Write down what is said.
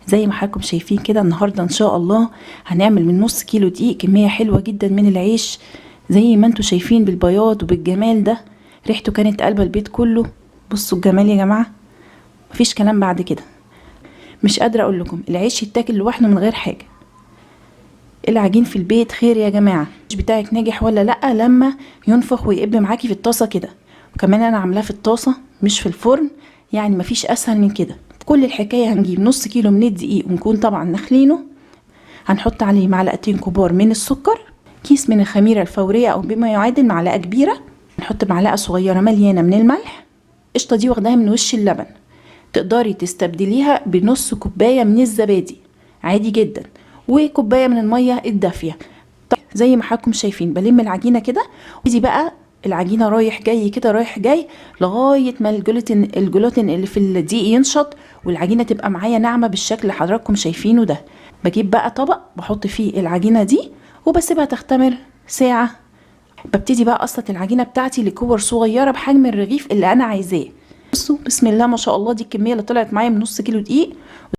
زي ما حضراتكم شايفين كده، النهارده ان شاء الله هنعمل من نص كيلو دقيق كمية حلوة جدا من العيش، زي ما انتم شايفين بالبياض وبالجمال ده. ريحته كانت قلبة البيت كله. بصوا الجمال يا جماعة، مفيش كلام بعد كده. مش قادرة اقول لكم، العيش يتاكل لوحده من غير حاجة. العجين في البيت خير يا جماعة. العيش بتاعك ناجح ولا لأ لما ينفخ ويقب معاكي في الطاسة كده. وكمان انا عاملاه في الطاسة مش في الفرن، يعني مفيش اسهل من كده. كل الحكاية هنجيب نص كيلو من الدقيق، ونكون طبعا نخلينه. هنحط عليه معلقتين كبار من السكر، كيس من الخميرة الفورية او بما يعادل معلقة كبيرة. نحط معلقة صغيرة مليانة من الملح. القشطة دي واخداها من وش اللبن، تقدري تستبدليها بنص كوباية من الزبادي عادي جدا، وكوباية من المية الدافية. زي ما حضراتكم شايفين بلم العجينة كده، ودي بقى العجينة رايح جاي كده، رايح جاي لغاية ما الجلوتين اللي في الدقيق ينشط، والعجينة تبقى معايا ناعمة بالشكل اللي حضراتكم شايفينه ده. بجيب بقى طبق بحط فيه العجينة دي وبسيبها تختمر ساعة. ببتدي بقى اقسط العجينة بتاعتي لكور صغيرة بحجم الرغيف اللي انا عايزاه. بصوا بسم الله ما شاء الله، دي الكمية اللي طلعت معايا من نص كيلو دقيق.